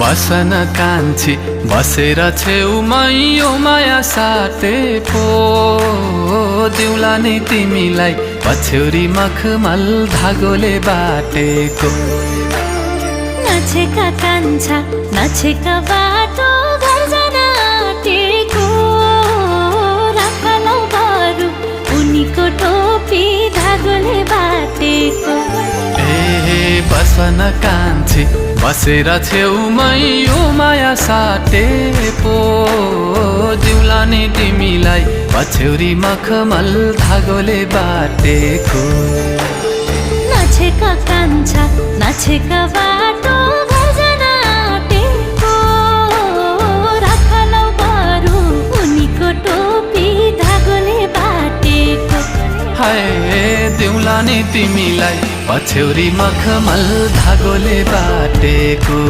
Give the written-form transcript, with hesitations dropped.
बसन कान्छी बसेर छेउमै यो माया साटे पो दिउला नि तिमीलाई पछ्यौरी मखमल धागोले बाटेको। नछेका कान्छा नछेका बाटो घर जान आँटेको राखलौ बरु उनीको टोपी धागोले बाटेको। ए बसन कान्छी बसेर छेउमै यो माया साटे पो दिउला नि तिमीलाई पछ्यौरी मखमल धागोले बाटेको। नछेका कान्छा नछेका बाटो घर जान आँटेको राखलौ बरु उनीको टोपी धागोले बाटेको। हाय दिउला नि तिमीलाई पछ्यौरी मखमल धागोले बाटेको।